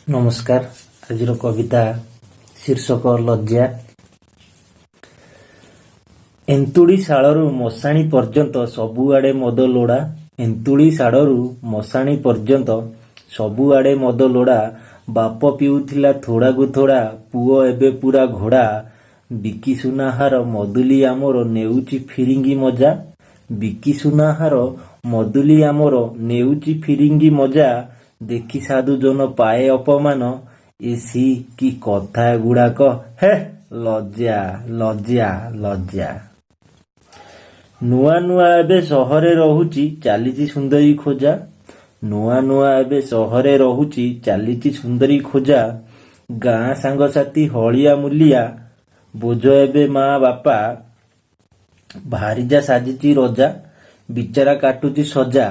ନମସ୍କାର। ଆଜିର କବିତା ଶୀର୍ଷକ ଲଜ୍ଜା। ଏନ୍ତୁଡ଼ି ଶାଳରୁ ମଶାଣି ପର୍ଯ୍ୟନ୍ତ ସବୁଆଡ଼େ ମଦ ଲୋଡ଼ା। ଏନ୍ତୁଡ଼ି ଶାଳରୁ ମଶାଣି ପର୍ଯ୍ୟନ୍ତ ସବୁଆଡ଼େ ମଦ ଲୋଡ଼ା। ବାପ ପିଉଥିଲା ଥୋଡ଼ାକୁ ଥୋଡ଼ା, ପୁଅ ଏବେ ପୂରା ଘୋଡ଼ା। ବିକି ସୁନାହାର ମଦୁଲି ଆମର ନେଉଛି ଫିରିଙ୍ଗି ମଜା। ବିକି ସୁନାହାର ମଦୁଲି ଆମର ନେଉଛି ଫିରିଙ୍ଗି ମଜା। ଦେଖି ସାଧୁଜନ ପାଏ ଅପମାନ। ଇସି, କି କଥା ଏଗୁଡ଼ାକ ହେ! ଲଜ୍ଜା, ଲଜ୍ଜା, ଲଜ୍ଜା। ନୂଆ ନୂଆ ଏବେ ସହରେ ରହୁଛି, ଚାଲିଛି ସୁନ୍ଦରୀ ଖୋଜା। ନୂଆ ନୂଆ ଏବେ ସହରେ ରହୁଛି, ଚାଲିଛି ସୁନ୍ଦରୀ ଖୋଜା। ଗାଁ ସାଙ୍ଗସାଥି ହଳିଆ ମୂଲିଆ, ବୋଝ ଏବେ ମା ବାପା। ଭାରିଜା ସାଜିଛି ରଜା, ବିଚରା କାଟୁଛି ସଜା।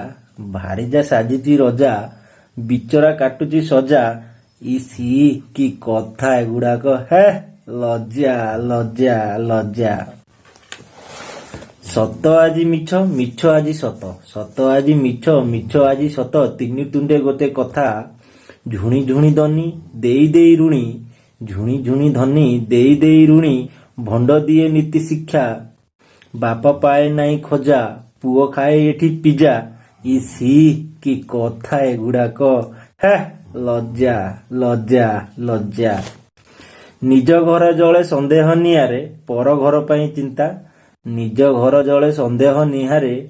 ଭାରିଜା ସାଜିଛି ରଜା, ବିଚରା କାଟୁଛି ସଜା। ଇସି, କି କଥା ଏଗୁଡ଼ାକ ହେ! ଲଜ୍ଜା, ଲଜ୍ଜା, ଲଜ୍ଜା। ସତ ଆଜି ମିଛ, ମିଛ ଆଜି ସତ। ସତ ଆଜି ମିଛ, ମିଛ ଆଜି ସତ, ତିନି ତୁଣ୍ଡେ ଗୋଟେ କଥା। ଝୁଣି ଝୁଣି ଧନୀ ଦେଇ ଦେଇ ଋଣୀ। ଝୁଣି ଝୁଣି ଧନୀ ଦେଇ ଦେଇ ଋଣୀ, ଭଣ୍ଡ ଦିଏ ନୀତି ଶିକ୍ଷା। ବାପ ପାଏ ନାହିଁ ଖଜା, ପୁଅ ଖାଏ ଏଠି ପିଜା। ଇସି, କି କଥା ଏଗୁଡ଼ାକ ହେ! ଲଜ୍ଜା, ଲଜ୍ଜା, ଲଜ୍ଜା। ନିଜ ଘର ଜଳେ ସନ୍ଦେହ ନିଆଁରେ, ପର ଘର ପାଇଁ ଚିନ୍ତା। ନିଜ ଘର ଜଳେ ସନ୍ଦେହ ନିଆଁରେ,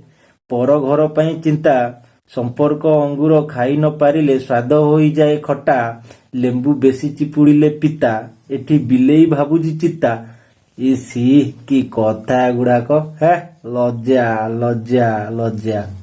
ପର ଘର ପାଇଁ ଚିନ୍ତା। ସମ୍ପର୍କ ଅଙ୍ଗୁର ଖାଇ ନ ପାରିଲେ ସ୍ୱାଦ ହୋଇଯାଏ ଖଟା। ଲେମ୍ବୁ ବେଶୀ ଚିପୁଡ଼ିଲେ ପିତା, ଏଠି ବିଲେଇ ଭାବୁଛି ଚିତା। ଇସି, କି କଥା ଏଗୁଡ଼ାକ ହେ! ଲଜ୍ଜା, ଲଜ୍ଜା, ଲଜ୍ଜା।